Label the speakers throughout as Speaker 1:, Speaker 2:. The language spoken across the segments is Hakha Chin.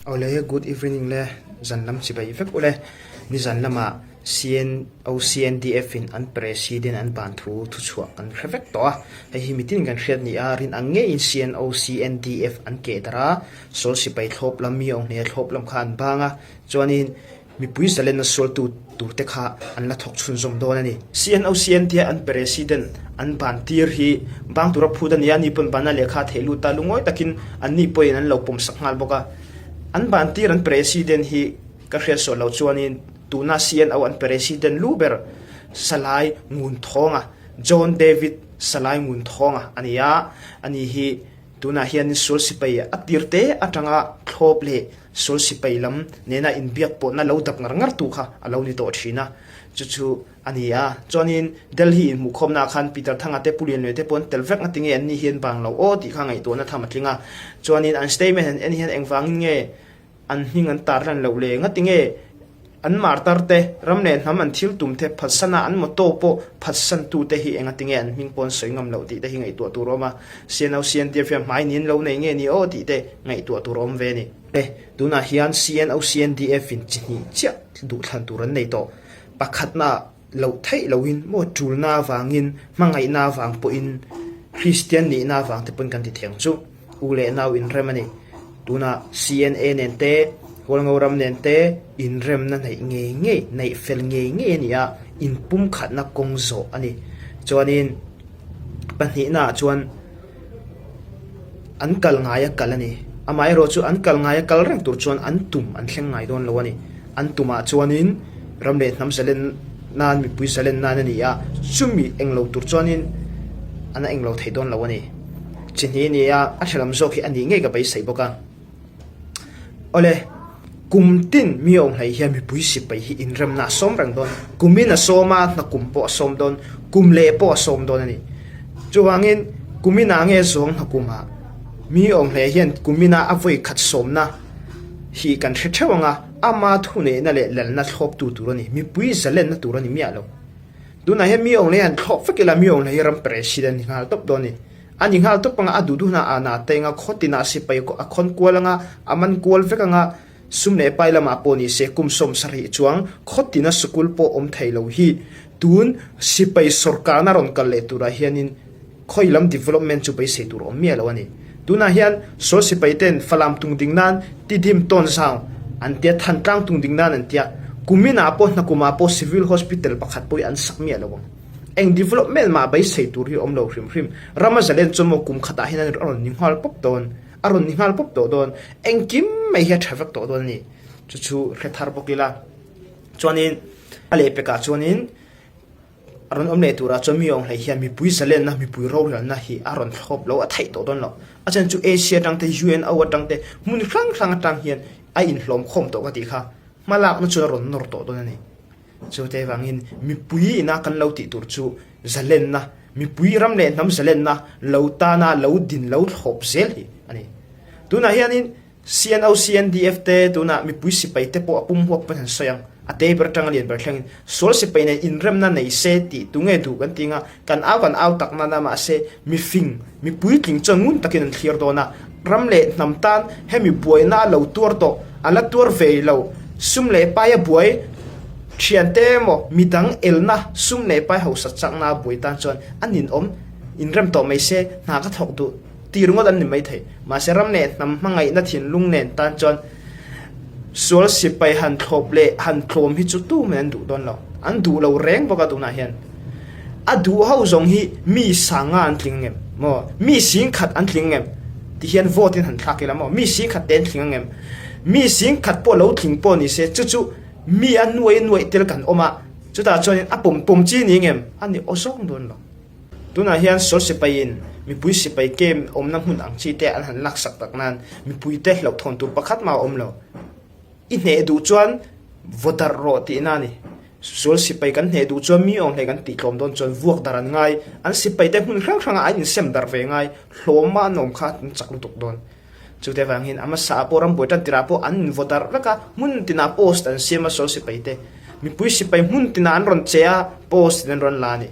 Speaker 1: Awle good evening le zanlam chibai vek ule. Nizan lamah CNO-CNDF in an president an ban thu thuchhuah kan hre vek tawh a. Hei hi mitin kan hriat ni a, rin ang ngeiin CNO-CNDF an keh darh a, Sawl sipai thlawp lam mi awng hne thlawp lam kha an bang a, chuanin Mipui zalenna sualtu turte kha an la thawk chhunzawm dawn a ni. CNOCN tia an President an ban tir hi bang tura phut a ni a, ni pawn bana lehkha a theh lut a, lungawi takin anni pawhin an lo pawmsak nghal bawk a. An ban tir an President hi ka hriat sual lo chuanin tuna CNO an President lu ber Salai Ngunthawnga, John David Salai Ngunthawnga a ni a, ani hi tunah hianin sual sipai a tirte atanga thlawp leh Sual sipai lam nena inbiak pawhna lo dap ngar ngar tu kha a lo ni tawh thin a, chu chu a ni a. Chuanin Delhi inhmuhkhawmna ah khan Peter Thanga te Pu Lianlui te pawh an tel vek nga tinge an ni hian bang lo aw tih kha ngaihtuahna tham a tling a. Chuanin an statement han en hian engvangin nge an hming an tar lan loh le nga tinge an martar te ram leh hnam an thil tum te phatsan a an motto pawh phatsan tu te hi enga tinge an hming pawh an sawi ngam loh tih te hi ngaihtuah tur a awm a. CNO CNDF hian hmai niin lo nei nge ni aw tih te ngaihtuah tur a awm ve a ni. E, tunah hian CNO CNDF in chi hnih chiah duhthlan tur an nei tawh. Pakhatna loh theih lohin maw tulna avangin, hmangaihna avang pawhin, Kristian nihna avang te pawn kan ti thei ang chu. U leh nau inrem a ni. Tunah CNA nen te, Hualngo ram nen te inremna neih ngei ngei, neih fel ngei ngei a ni a, inpumkhatna kawng zawh a ni. Chuanin pahnihnaah chuan An kal ngai a kal a ni. Amaherawh chu an kal ngai a kal reng tur chuan an tum an thleng ngai dawn lo a ni. An tumah chuanin ram leh hnam zalen nan, mipui zalen nan a ni a, chumi englo tur chuanin an a englo thei dawn lo a ni. Chi hnih a ni a, a tha lam zawk hi a nih ngei ka beisei bawk a. Awle, kum tin mi awm hlei hian mipui sipai hi inremna a sawm reng dawn. Kumin a sawm a, hna kum pawh a sawm dawn, kum leh pawh a sawm dawn a ni. Chuvangin, kuminah nge zawng hna kumah mi awm hlei hian kumina a vawi khat sawmna hi kan hre theuh ang a, ama thuneihna leh lalna thlawptu tur a ni, mipui zalenna tur a ni miah lo. Tunah hian mi awm hlei han thlawp vek ila mi awm hlei hi ram president ni nghal tawp dawn a ni. A ni nghal tawp anga a duh duhna a na teng a, khaw tinah sipai a khawn kual anga, a man kual vek anga, sum leh pai lamah pawh ni se kum 70 chuang khaw tina sukul pawh awm thei lo hi tun sipai sawrkarna rawn kal leh turah hianin khawi lam development chu beisei tur awm miah lo a ni. Tunah hian sawl sipai ten Falam tung ding nan Tidim tawn zau an tia, Thantlang tung ding nan an tia, kuminah pawh hnakumah pawh civil hospital pakhat pawh hi an sak miah lo ang. Eng development mah beisei tur hi a awm lo hrim hrim. Rama zalen chuan maw kum khatah hian a rawn ni nghal pawp dawn, a rawn ni nghal pawp tawh dawn. Engkim mai hi a tha vek tawh dawn a ni. Chu chu hre thar bawk ila. Chuanin a lehpekah chuanin a rawn awm leh turah chuan mi awng hlei hian mipui zalenna, mipui rorelna hi a rawn thlawp lo, a theih tawh dawn lo. A chhan chu Asia atang te, UNO atang te, hmun hrang hrang atang hian a inhlawm khawm tawh ka tih kha. Hmalakna chuan a rawn nawr tawh dawn a ni. Chute vangin mipui ina kan lo tih tur chu zalenna, mipui ram leh hnam zalenna lo tana lo din lo thlawp zel hi a ni. Tunah hianin CNO, CNDF te tunah mipui sipai te pawh a pum huak pawn han sawi ang, a te ber atanga lian ber thlengin sual sipai nen inremna nei se tih tunge duh kan ti anga kan au kan au tak nana mahse mifing, Mi puitling chuan ngun takin an thlir dawn a, ram leh hnam tan hemi buaina a lo tuar tawh, a la tuar ve lo, sum leh pai a buai thiante emaw midang elna sum leh pai hausa chakna a buai tan chuan a ninawm inrem tawh mai se, hna ka thawk duh ti ringawt an ni maithei. Mahse ram leh hnam hmangaihna thinlung nen tan chuan sual sipai han thlawp leh han tlawm hi chu tumah an duh dawn lo, an duh lo reng bawk a tunah hian. A duh ho zawng hi mi sanga an tling angem maw? Mi singkhat an tling angem? Ti hian vote in han thlak ila maw? Mi singkhat te an tling angem? Mi singkhat pawh lo tling pawh ni se chu chu mi a nuai nuaih tel kan awm a, chutah chuanin a pawm pawm chi ni angem? A ni aw zawng dawn lo. Tunah hian sawl sipaiin mipui sipai kem awmna hmun ang chi te an han laksak tak nan mipuite hlauhthawn tur pakhat mah a awm lo. I hneh duh chuan vaw darh rawh tihna a ni. Sual sipai kan hneh duh chuan mi awm hlei kan tih tlawm dawn chuan vuak darh an ngai. An sipaite hmun hrang hrangah an insem darh ve ngai. Hlawma an awm kha an chak lutuk dawn. Chute vangin a hmasa ah pawh rambuai tan tirah pawh an invaw darh vek a, hmun tinah post an siam a sual sipaite. Mipui sipai hmun tinah an rawn che a, post in an rawn la a ni.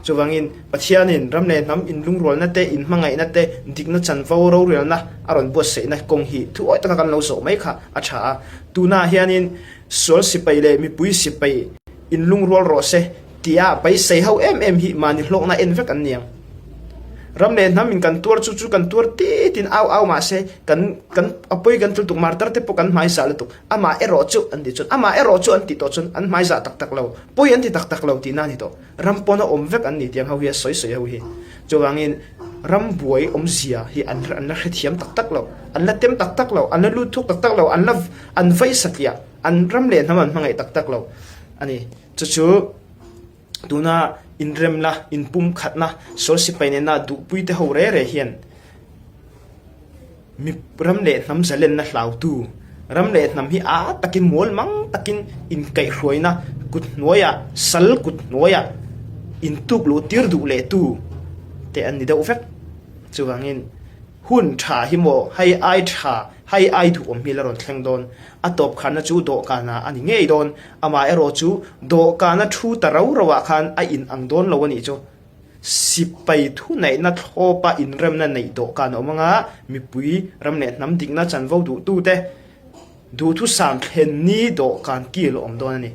Speaker 1: Chuvangin Pathianin ram le hnam inlungrualna te, inhmangaihna te, dikna chanvo rorelna a rawn buatsaihna kawng hi thuawi taka kan lo zawh mai kha a tha a. Tunah hianin sual sipai leh mipui sipai inlungrual rawh se tia beisei ho em em hi mahni hlawkna en vek an ni ang. Ram leh hnam in kan tuar chu chu kan tuar titin au au mah se kan kan a pawi kan tul tuk martar te pawh kan hmaizah lutuk. Amah erawh chu an tih chuan amah erawh chu an tih tawh chuan an hmaizah tak tak lo, pawi an ti tak tak lo tihna a ni tawh. Ram pawna awm vek an ni tiang ho hi a sawi sawi ho hi. Chuvangin ram buai awmzia hi an an la hrethiam tak tak lo, an la tem tak tak lo, an la lut thuk tak tak lo, an la an vaih satliah, an ram leh hnam an hmangaih tak tak lo a ni. Chu chu tuna inremna, inpumkhatna, sual sipai nena duhpuite ho re re hian Mi ram leh hnam zalenna hlautu, ram leh hnam hi a takin mual mang takin inkaihhruaina kut hnuaiah, sal kut hnuaiah intuk luh tir duh leh tu te an ni deuh vek. Chuvangin hun tha hi maw hei ai tha, hei ai duhawm hi la rawn thleng dawn. A tawp khanna chu dawhkana a ni ngei dawn. Amaherawh chu dawhkana thu ta rau rauah khan a inang dawn lo a nih chu. Sipai thuneihna thlawpa inremna neih dawhkan a awm anga mipui ram leh hnam dikna chanvo duhtute duhthusam thlen ni dawhkan kil a awm dawn a ni.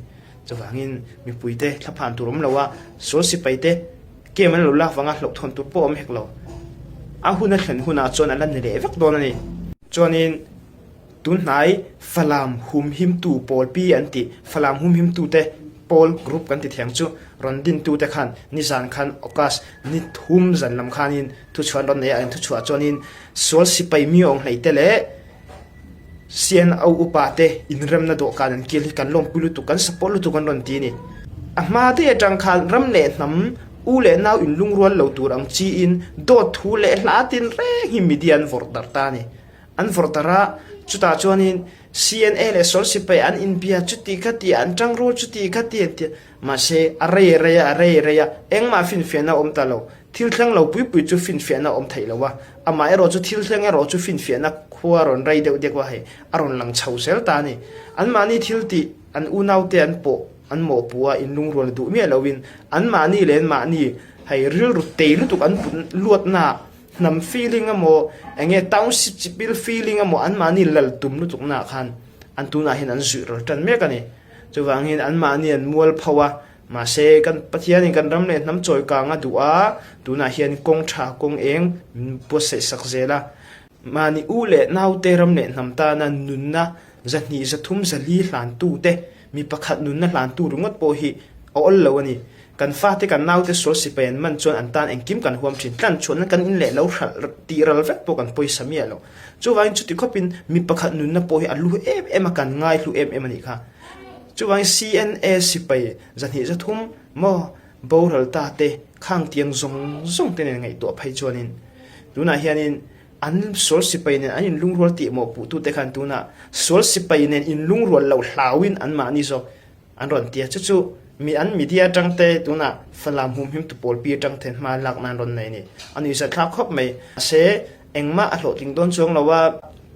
Speaker 1: Chuvangin mipuite thlaphan tur awm lo a, sual sipaite kem an lo lak vanga hlauhthawn tur pawh awm hek lo. A hun a thlen hunah chuan a la ni leh vek dawn a ni. Chuanin. Tunhnai Falam humhimtu pawl pi an tih, Falam humhimtute pawl group kan ti thiang chu rawn dintute khan nizan khan August ni thum zan lam khanin thuchhuah an rawn nei a, an thuchhuah chuanin sual sipai mi awng hleite leh CNO upa te inremna dawhkan an kil hi kan lawmpui lutuk, kan support lutuk an rawn ti a ni. A hma daih atang khan ram leh hnam u leh nau inlungrual lo tur ang chiin dawt thu leh hla tin reng hi media an vawrh darh ta a ni. An vawrh darh a, chutah chuanin CNA leh Sawl sipai an inbia chuti kha ti an tangrual chuti kha ti an ti a, mahse a rei a rei a, a rei a rei a, engmah finfiahna a awm ta lo. Thil thleng lo pui pui chu finfiahna a awm theih lo a, amah erawh chu thil thleng erawh chu finfiahna khua a rawn rei deuh deuh a hei a rawn lang chho zel ta a ni. Anmahni thil tih an unaute an pawh an mawhpuh a, inlungrual duh miah loin anmahni leh anmahni hei rilru tei lutuk an put luatnaah Hnam feeling emaw enge township chipil feeling emaw anmahni lal tum lutuknaah khan an tunah hian an zuih ral tan mek a ni. Chuvangin anmahni an mual pho a, mahse kan Pathianin kan ram leh hnam chawi kang a duh a, tunah hian kawng tha kawng eng min buatsaih sak zel a. Mahni u leh naute ram leh hnam tana nunna zahnih zathum zali hlantute Mi pakhat nunna hlantu ringawt pawh hi a awl lo a ni. Kan fate kan naute sual sipai an man chuan an tan engkim kan huam thin. Tlan chhuahna kan in leh lo hralh tih ral vek pawh kan pawisa miah lo. Chuvangin chuti khawpin mi pakhat nunna pawh hi a lu em em a, kan ngaihlu em em a nih kha. Chuvangin CNA sipai zahnih zathum maw boral ta te khang tiang zawng zawng te nen ngaihtuah phei chuanin tunah hianin An sual sipai nen an inlungrual tih mawhpuhtute khan tunah sual sipai nen inlungrual loh hlauin anmahni zawk an rawn ti a. Chu chu mi an media atangte tunah Falam humhimtu pawlpi atangte hma lakna an rawn nei a ni. A nuihzatthlak khawp mai. Mahse, engmah a hlawhtling dawn chuang lo a,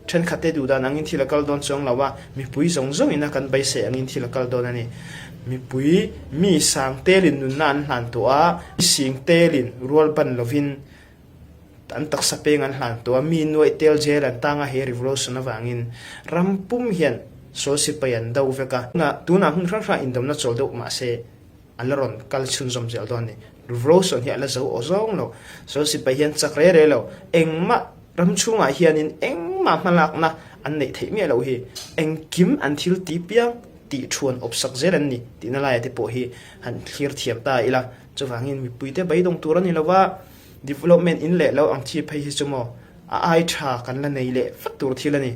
Speaker 1: thenkhatte duhdan angin thil a kal dawn chuang lo a, mipui zawng zawngin a kan beisei angin thil a kal dawn a ni. Mipui mi sang telin nunna an hlan tawh a, mi sing telin rual ban lovin An taksa peng an hlan tawh a, mi nuaih tel jail an tang a he revolution avangin ram pum hian sual sipai an do vek a. Tunah hmun hrang hrang indomna chawl deuh mah se a la rawn kal chhunzawm zel dawn a ni. Revolution hi a la zo aw zawng lo. Sual sipai hian chak re re lo. Engmah ram chhungah hianin engmah hmalakna an neih theih miah loh hi. Engkim an thil ti piang tih thuan awpsak zel an ni tihna laia te pawh hi han thlir thiam ta ila. Chuvangin mipuite beidawng tur a ni lo va. Development in leh lo ang chi phei hi chu maw a ai tha kan la nei leh vek tur thil a ni.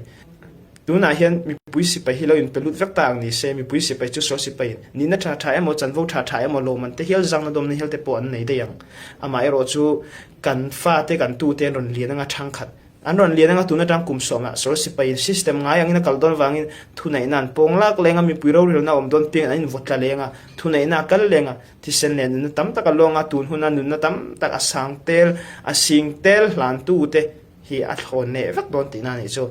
Speaker 1: Tunah hian mipui sipai hi lo inpe lut vek ta ang ni se, mipui sipai chu sual sipai nihna tha tha emaw chanvo tha tha emaw lawmman te hial zangna dawmna hial te pawh an nei daih ang. Amaherawh chu kan fate kan tute an rawn lian anga thangkhat an rawn lian anga tun atang kum sawmah sual sipai system ngai angin a kal dawn vangin thuneihna an pawng lak leng a, mipui rorelna awm dawn piangin an invawt tla leng a, thuneihna a kal leng a. Thisen leh nunna tam tak a luang a, tun huna nunna tam tak a sang tel, a sing tel hlantute hi a thlawn leh vek dawn tihna a nih chu.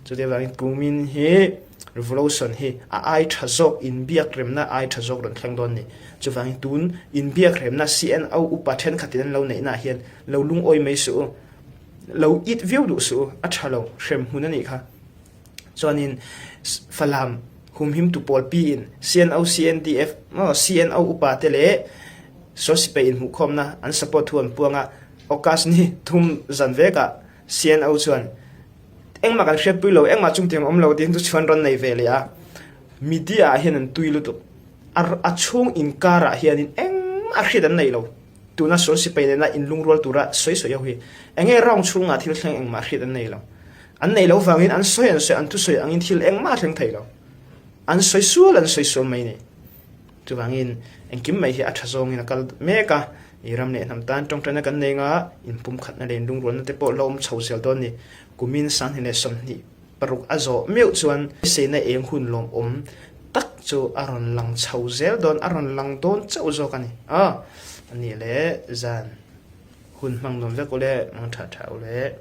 Speaker 1: Chuti avangin kumin hi. Revolution hi a ai tha zawk inbiakremna ai tha zawk rawn thleng dawn ni. Chuvangin tun inbiakremna CNO upa thenkhatin an lo neihna ah hian lo lungawi mai suh u. Lo it viau duh suh u, a tha lo, hrem hmun a nih kha. Chuanin Falam humhimtu pawl piin CNO, CNDF, CNO upa te leh Sualsipei inhmuhkhawmna an support thu an puang a, August ni thum zan vekah CNO chuan engmah kan hriatpui lo, engmah chungtiang awm lo tiin chu chuan rawn nei ve leh a. Media ah hian an tui lutuk. A chhung inkarah hianin engmah hriat an nei lo. Tuna sual sipai nena inlungrual tura sawi sawi ho hi enge round chhungah thil thleng engmah hriat an nei lo. An nei lo vangin an sawi an sawi an thusawi angin thil engmah a thleng thei lo. An sawi sual an sawi sual mai ni. Chuvangin engkim mai hi a tha zawngin a kal mek a, i ram leh hnam tan tawngtaina kan nei nga, inpumkhatna leh inlungrualna te pawh la awm chho zel dawn ni. Kumin 2026 a zawh meuh chuan beiseina eng hun lawmawm tak chu a rawn lang chho zel dawn, a rawn lang dawn chauh zawk a ni. Aw, a nih leh zan hun hmang nuam vek ule, mang tha tha ule.